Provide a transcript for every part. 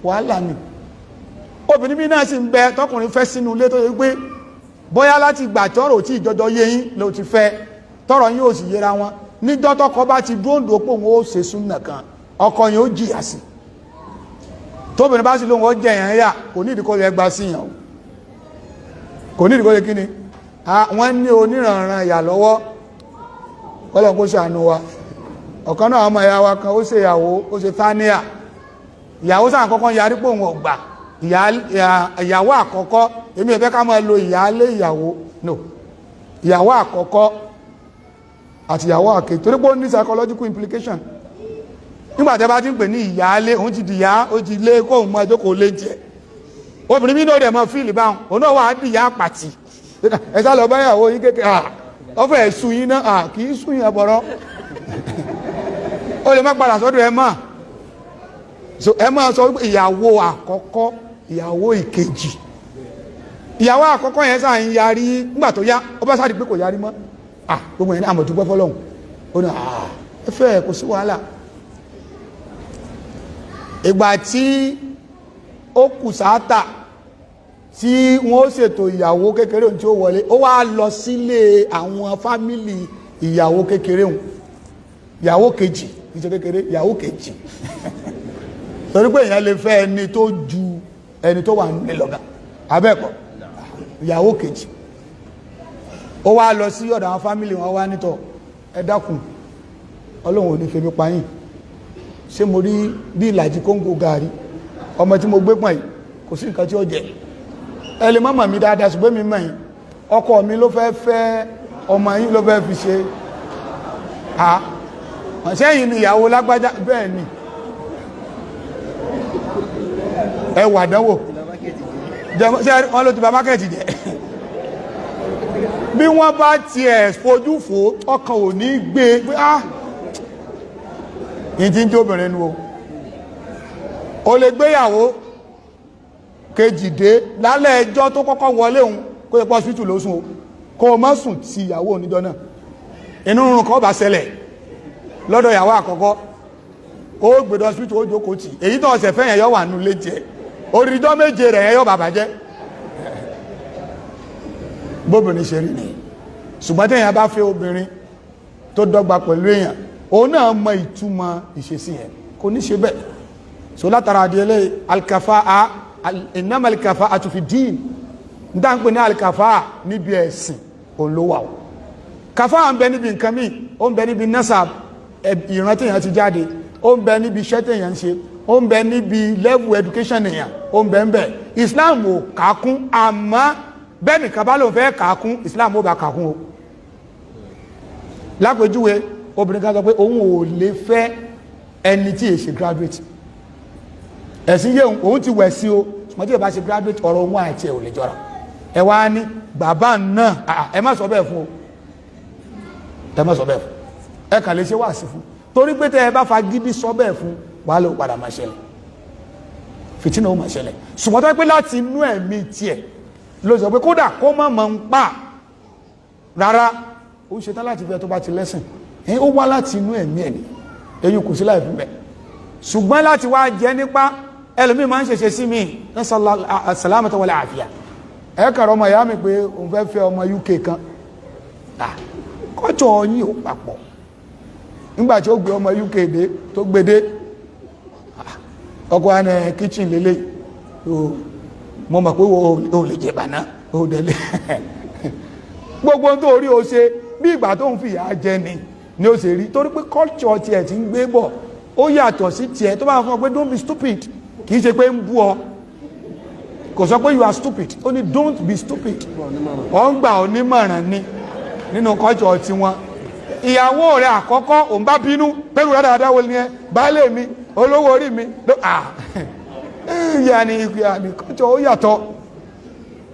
Wàhálà ni. Obìnrin mi náà sì ń bẹ tọkùnrin fẹ́ sínú ilé, tó yẹ pé bóyá láti gbà tọrọ tí ìjọjọ yé yín ló ti fẹ́, tọrọ yín ò sì yẹra wọn. Níjọ́ tọkọ bá ti dúndò pé òun ó ṣe súnà kan, ọkọ yẹn ó jìyà sí. Tóbìnrin bá sì lóun ó jẹ yẹn yà, kò ní ìdíkọ́ yẹ gba sí yẹn o, kò ní ìdíkọ́ yẹ kí ni wọ́n ní oníranran ìyà lọ́wọ́. Kọ́lọ̀ kó ṣàánú wa. Ọ̀kan náà, ọmọ ìyá wa kan, ó ṣe ìyàwó, ó ṣe táníà. Ìyàwó sáà kọ́kọ́ yarí pé òun ò gbà. Ìyàwó àkọ́kọ́, èmi ò fẹ́ ká máa lo ìyáálé ìyàwó, no, ìyàwó àkọ́kọ́ àti ìyàwó àkè, torí pé ó ní psychological implication. Nígbà tí a bá ti ń pè ní ìyáálé, òun ti dìyà, ó ti lé kóun mọ ẹjọ́ kò lé jẹ. Obìnrin mi náà dẹ̀ mọ feel báwọn, òun náà wà á dìyà pàtì. Ẹ sá lọ báyàwó yín kékeré, à ọ fẹ́ sùn yín náà, à kì í sùn yín bọ̀rọ̀, ó lè má padà sọ́dọ̀ ẹ mọ́. So ẹ máa sọ wípé ìyàwó àkọ́kọ́, ìyàwó ìkejì. Ìyàwó àkọ́kọ́ yẹn sáà ń yarí. Nígbà tó yá, ó bá sáà di pé kò yarí mọ́. Ah, gbogbo yẹn ní àmọ̀dúpẹ́ fọlọ́hún. Ó ní, ah, ẹ fẹ́, kò sí wàhálà. Ìgbà tí ó kù sáátà tí wọ́n ó ṣètò ìyàwó kékeré òun tí ó wọlé, ó wá lọ sílé àwọn family ìyàwó kékeré òun, ìyàwó kejì, kì í ṣe kékeré, ìyàwó kejì, torí pé èèyàn lè fẹ́ ẹni tó ju ẹni tó wà nílé lọ́gà abẹ́ẹ̀kọ́. Ìyàwó kejì, ó wá lọ sí ọ̀dọ̀ àwọn family wọn, wá nítọ̀, "Ẹ dákun, Ọlọ́run ò ní febi pa yín. Ṣé mo rí bí ìlàjì kóńgò gàrí? Ọmọ tí mo gbé pọ̀n yìí, kò sí nǹkan tí ó jẹ. Ẹ lè má mọ̀ mí dáadáa, ṣùgbọ́n mi mọ̀ yín. Ọkọ mi ló fẹ́ fẹ́ ọmọ yín, ló fẹ́ fi ṣe à sẹ́yìn ni ìyàwó lágbájá." "Bẹ́ẹ̀ ni." Ẹ wà dánwò wọ́n ló ti bà market jẹ́. Bí wọ́n bá tiẹ̀ fojú fò, ọkàn ò ní gbé pé ah, ìdí ń jó obìnrin nu o. O lè gbéyàwó kejì dé lálẹ́ ẹjọ́ tó kọ́kọ́ wọlé òun, kó yẹ pọ́ hospital ló sùn o, kó o má sùn ti ìyàwó oníjọ́ náà. Inú rúrun kan bá ṣẹlẹ̀ lọ́dọ̀ ìyàwó àkọ́kọ́, ó gbèdọ̀ hospital, ó jókòó tì. Èyí tó ọ̀sẹ̀ fẹ́ yẹn yọ wà nù lé jẹ orídọ́ méje rẹ̀ yẹn yọ bàbá jẹ́. Bóbìnrin ṣe rí ni. Ṣùgbọ́n tí èèyàn bá fẹ́ obìnrin tó dọ́gba pẹ̀lú èèyàn, òun náà mọ ìtumọ̀ ìṣesí yẹn, kò ní ṣe bẹ́ẹ̀. So látara adìyẹlẹ, alkafa'a, innama alkafa'atu fi din, n tá n pè ní alkafa'a níbi ẹ̀sìn, òun ló wà o. Kafa'a ń bẹ níbi nǹkan míì, ó ń bẹ níbi nasab, ìran téèyàn ti jáde, ó ń bẹ níbi iṣẹ́ téèyàn ń ṣe, ó ń bẹ níbi level education èèyàn, ó ń bẹ ń bẹ. Islam ò kàákún, àmọ́ bẹ́ẹ̀ nìkan bá lóun fẹ́ kàákún, Islam ó bá kàákún o. Lápèjúwe, obìnrin kan sọ pé òun ò lè fẹ́ ẹni tí è ṣe graduate. Ẹ̀sìn yé òun ti wẹ̀ sí o, ṣùgbọ́n tí ò bá ṣe graduate, ọ̀rọ̀ òun àti ẹ̀ ò lè jọra. Ẹ wá ní bàbá náà, ẹ má sọ bẹ́ẹ̀ fún o, ẹ má sọ bẹ́ẹ̀ fún. Ẹ kàn lè ṣe wáàsí fún, torí pé tẹ́ ẹ bá fagídí sọ bẹ́ẹ̀ fún, wàhálà ó padà máa ṣẹlẹ̀, fìtínà ó máa ṣẹlẹ̀. Ṣùgbọ́n tó pé láti inú ẹ̀mí tiẹ̀ ló sọ pé kódà kó má mọ̀ ń pa rárá, ó ń ṣetán láti fẹ́ tó bá ti lẹ́sìn ẹ̀yìn, ó wá láti inú ẹ̀mí ẹ̀ ní, èyí kò sí láì fún bẹ́ẹ̀. Ṣùgbọ́n láti wá jẹ́ nípa, ẹlòmíì máa ń ṣẹ̀ṣẹ̀ sí mi, salamata wal afiya. Ẹ kàrọ ọmọ ìyá mi pé òun fẹ́ fẹ́ ọmọ UK kan, kọ́jọ́ yín ò papọ̀. Nígbà tí ó gbé ọmọ UK dé, tó gbé dé, ọkọ̀ wa ní kitchen lélẹ̀. Mo mọ̀ pé o lè jẹ bàná o délé gbogbo tó rí o ṣe bí ìgbà tó ń fìyà jẹ ni ó ṣe rí, torí pé culture tiẹ̀ ti ń gbé bọ̀, ó yàtọ̀ sí tiẹ̀. Tó bá fún ọ pé "Don't be stupid," kì í ṣe pé ń bú ọ, kò sọ pé you are stupid, ó ní "Don't be stupid." Ọ ń gbà ọ nímọ̀ràn ni nínú culture tiwọn. Ìyàwó rẹ̀ àkọ́kọ́, òun bá bínú pẹ̀lú dáadáa wo ni ẹ, baálé mi, olówó orí mi ló à ìyá ni culture ó yàtọ̀.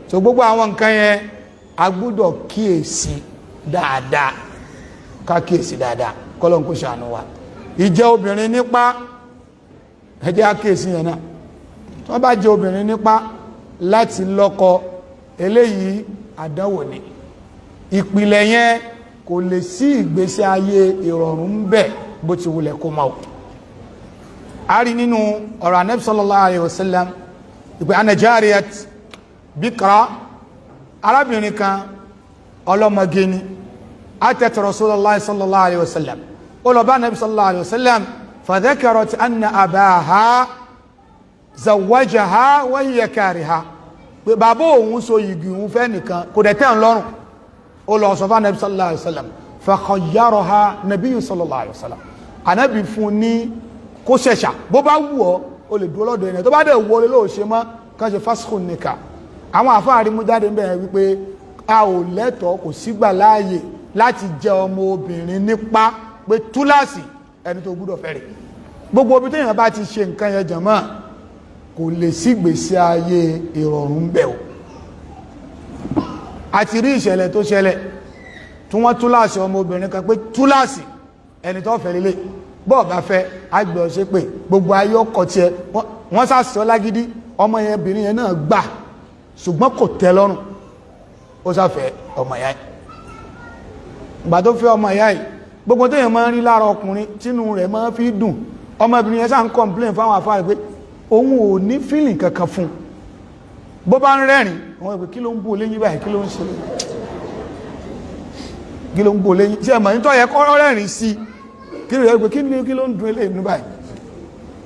So gbogbo àwọn nǹkan yẹn, a gbọ́dọ̀ kíyèsí dáadáa, ká kíyèsí dáadáa, kọ́lọ́n kó ṣàánú wa. Ìjẹ́ obìnrin nípa, ẹ jẹ́ á kíyèsí yẹn náà. Tí wọ́n bá jẹ́ obìnrin nípa láti lọ́kọ, eléyìí àdánwò ni. Ìpìlẹ̀ yẹn, kò lè sí ìgbésí ayé ìrọ̀rùn ń bẹ bó ti wulẹ̀ kó máa. A rí nínú ọ̀rọ̀ Ànábì sallallahu alayhi wa sallam ìpè anna jariyat bikra, arábìnrin kan ọlọ́mọge ni, atat Rasulullah sallallahu alayhi wa sallam, ó lọ bá Ànábì sallallahu alayhi wa sallam, fadhakarat anna abaha zawajaha wa hiya kariha, pé bàbá òun so yìgì òun fẹ́ nìkan, kò dẹ̀ tẹ́ ń lọ́rùn. Ó lọ sọ fún Ànábì sallallahu alayhi wa sallam. Fakhayyaraha nabiyyu sallallahu alayhi wa sallam, Ànábì fún ní kó ṣẹ̀ṣà, bó bá wù ọ́, o lè dúró lọ́dọ̀ ẹni tó bá dẹ̀ wọlé lóò ṣe mọ́ kán ṣe fásikò nìkà. Àwọn àfáàrí mú jáde ń bẹ̀rẹ̀ wípé a ò lẹ́tọ̀ọ́, kò sígbà láàyè láti jẹ ọmọ obìnrin nípa pé túláàsì ẹni tó gbúdọ̀ fẹ́ rẹ̀. Gbogbo ibi téèyàn bá ti ṣe nǹkan yẹn, jànmọ́, kò lè sígbèsí ayé ìrọ̀rùn bẹ̀ o. Àti rí ìṣẹ̀lẹ̀ tó ṣẹlẹ̀ tí wọ́n túláàsì ọmọ obìnrin kan pé túláàsì ẹni tó fẹ́ lélẹ̀, bọ́ọ̀ bá fẹ́ àgbẹ̀ ọ̀ṣẹ́ pé gbogbo ayé ọkọ̀ tiẹ̀. Wọ́n sàṣọ lágídí, ọmọ yẹn, obìnrin yẹn náà gbà, ṣùgbọ́n kò tẹ́ lọ́rùn. Ó sáfẹ́ ọmọ ìyá yìí. Ìgbà tó fẹ́ ọmọ ìyá yìí, gbogbo téèyàn máa ń rí lára ọkùnrin tínú rẹ̀ máa fi dùn, ọmọbìnrin yẹn sáà ń complain fáwọn afárá pé òun ò ní feeling kankan fún un. Bó bá ń rẹ́rìn, wọ́n pè, "Kí ló ń bú léyìn báyìí? Kí ló ń ṣe? Kí ló ń bú léyìn?" Ṣe ẹ̀mọ̀ nítorí ẹ̀kọ́ rẹ́rìn sí kí ló yẹ pé kí ló ń dun eléyìí ní báyìí?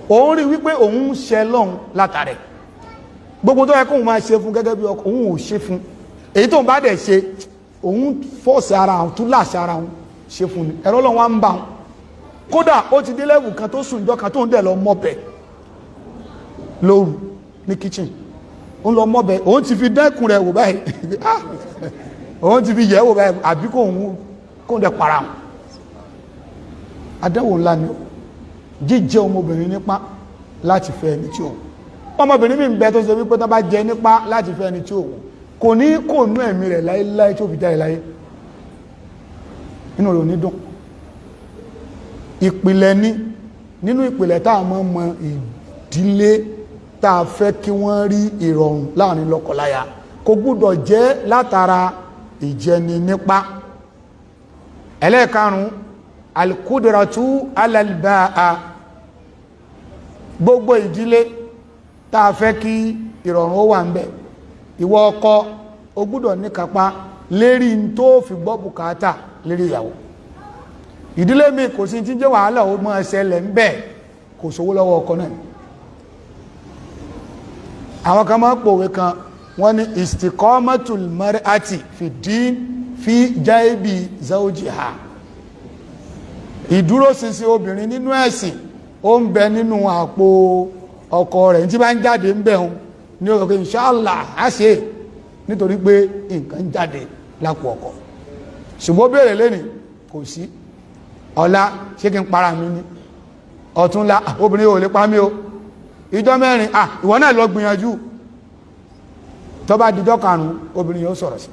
Òun rí wípé òun ń ṣe lọ́hun látàrẹ̀. Gbogbo tó yẹ kóun máa ṣe fún gẹ́gẹ́ bí ọkọ, òun ò ṣe fún. Èyí tóun bá dẹ̀ ṣe, òun force ara òun, tún láṣẹ ara òun ṣe fún ni. Ẹ̀rọ lọ́wọ́ ń bá wọn. Kódà ó ti dé level kan tó sùn ìjọ kan, tó ń dẹ̀ lọ mọ́bẹ̀ lóru ní kitchen. Ó ń lọ mọ́bẹ̀, òun ti fi dẹ́kun rẹ̀ wò báyìí. Ah! Òun ti fi yẹ̀ wò báyìí, àbí kóun dẹ̀ para wọn. Àdánwò ńlá ni ó jíjẹ́ ọmọbìnrin nípa láti fẹ́ ẹni tí ó wù. Ọmọbìnrin mi ń bẹ tó ṣe wípé tó bá jẹ nípa láti fẹ́ ẹni tí ó wù, kò ní kò nú ẹ̀mí rẹ̀ láéláé tó fi jáde láyé, inú rẹ̀ ò ní dùn. Ìpìlẹ̀ ní nínú ìpìlẹ̀ tá a mọ̀ mọ̀ ìdílé tá a fẹ́ kí wọ́n rí ìrọ̀rùn láàrin lọ́kọláya, kò gbúdọ̀ jẹ́ látara ìjẹni nípa. Ẹlẹ́ẹ̀karùn-ún, alkudratu alalbaa. Gbogbo ìdílé tá a fẹ́ kí ìrọ̀rùn ó wà ń bẹ̀, ìwọ ọkọ, o gbúdọ̀ níkápá lérí n tó fi gbọ́ bùkátà lérí ìyàwó. Ìdílé mi, kò sí tí ń jẹ́ wàhálà ó máa ṣẹlẹ̀ ń bẹ̀, kò sówó lọ́wọ́ ọkọ náà. Àwọn kan máa ń pòwe kan, wọ́n ní istiqamatul mar'ati fi din fi jaibi zawjiha. Ìdúróṣinṣin obìnrin nínú ẹ̀sìn, ó ń bẹ nínú àpò ọkọ rẹ̀. Tí bá ń jáde ń bẹ̀ hun ní ọkọ̀, inshallah á ṣe, nítorí pé nǹkan ń jáde lápò ọkọ. Ṣùgbọ́n béèrè lẹ́nìí, kò sí. Ọ̀la, ṣé kí n para mi ní ọ̀túnla? Obìnrin ò lè pa mí o. Ìjọ mẹ́rin, ah, ìwọ náà lọ gbìyànjú. Tó bá dijọ́ karùn-ún, obìnrin yóò sọ̀rọ̀ sí.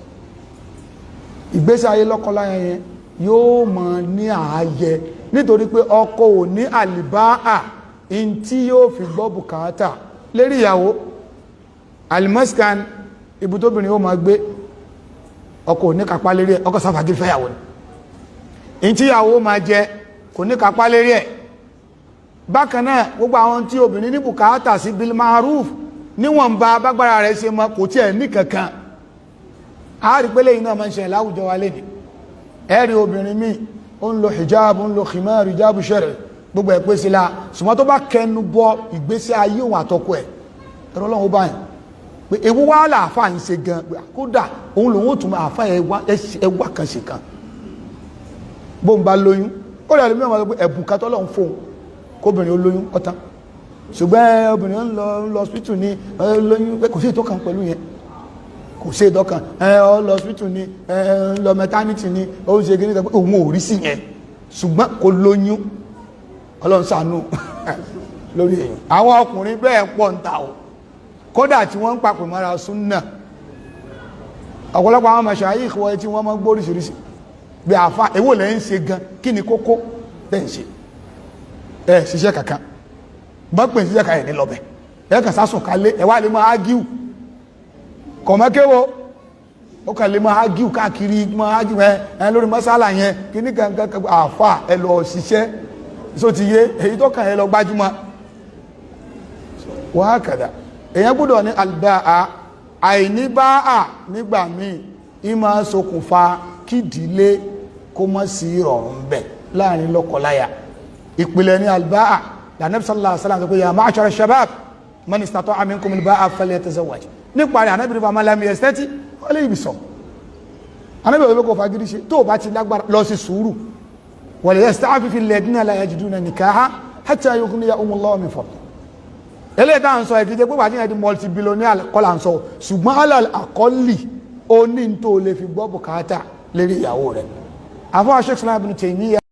Ìgbésí ayé lọ́kọláya yẹn yóò mọ̀ ní ààyè, nítorí pé ọkọ ò ní àlìbáà in tí yóò fi gbọ́ bùkátà lérí ìyàwó. Alimaskan, ibùtóbìnrin ó máa gbé, ọkọ ò ní kápá lérí ẹ̀. Ọkọ sáfàgì fẹ́yàwó ni. In tí ìyàwó máa jẹ, kò ní kápá lérí ẹ̀. Bákan náà, gbogbo àwọn tí obìnrin ní bùkátà sí, bil maruf, níwọ̀nba bágbára rẹ̀ ṣe mọ, kò tí ẹ̀ ní kankan. A rí pé lẹ́yìn náà máa ń ṣe láwùjọ wa lẹ́ni. Ẹ̀rí obìnrin míì, ó ń lo hijab, ó ń lo khimar, hijab shar'i, gbogbo ẹ̀ pé sí la. Ṣùgbọ́n tó bá kẹnu bọ ìgbésí ayé òun àtọkọ ẹ̀, ẹ̀rọ ọlọ́run ó báyìí pé ewu wá làáfà ń ṣe gan. Kódà òun lòun ó tún àáfà ẹwà kan ṣe kan. Bóun bá lóyún, ó rẹ̀ lómi ọmọ pé ẹ̀bùn kan tọ́lọ́run fóun kóbìnrin ó lóyún ọ̀tán. Ṣùgbọ́n obìnrin ń lọ hospital ní lóyún pé kò sí ìtọ́kàn pẹ̀lú yẹn, kò sí ìtọ́kàn. Ẹ ọ lọ hospital ní, ẹ ń lọ maternity ní, ó ń ṣe kí ní pé òun ò rí sí yẹn. Ṣùgbọ́n kò lóyún, ọlọ́run ṣàánú lórí èèyàn. Àwọn ọkùnrin bẹ́ẹ̀ pọ̀ ń ta o, kódà tí wọ́n ń papò mọ́ra súnà. Ọ̀pọ̀lọpọ̀ àwọn mashayikh wọ́n tí wọ́n mọ́ gbóríṣiríṣi bí àfá, èwo lẹ́ ń ṣe gan? Kí ni kókó tẹ́ ń ṣe? Ẹ ṣiṣẹ́ kankan, bá pè ṣiṣẹ́ kan, ẹ̀ ní lọ́bẹ̀ ẹ kàn sásùn kálé, ẹ wá lè máa ágíù kọ̀mọ́kéwo, ó kàn lè máa ágíù káàkiri, máa ágíù ẹ lórí mọ́sálà yẹn. Kí ní kankan? Àfà, ẹ lọ ṣiṣẹ́. So ti yé èyí tó kàn, ẹ lọ gbájúmọ́. Wàhákàdà, èyàn gbọ́dọ̀ ní albáà. Àìní báà nígbà míì, ìmọ̀ ṣokùnfà kídìílé kó mọ́ sí ìrọ̀rùn bẹ̀ láàrin lọ́kọláya. Ìpìlẹ̀ ní albáà. Lànàbí sallallahu alaihi wasallam sọ pé, ya ma'ashara shabab, man istata'a minkum albáà falyatazawwaj. Nípa rẹ̀, ànábì nípa lam yastati' alayhi bisawm. Ànábì òwe kò fagídí ṣe. Tó o bá ti lágbára, lọ sí sùúrù. Wal yasta'fifi alladhina la yajiduna nikaha hatta yughniyahumullahu min fadlihi. Eléyìí tá à ń sọ, ìkíjẹ pé wàá tí yẹn di multi-billionaire kọ́ là ń sọ, ṣùgbọ́n alal aqalli, ó ní tó lè fi gbọ́ bùkátà lérí ìyàwó rẹ̀. Àfọwọ́ Sheikh Islam Ibn Taymiyyah.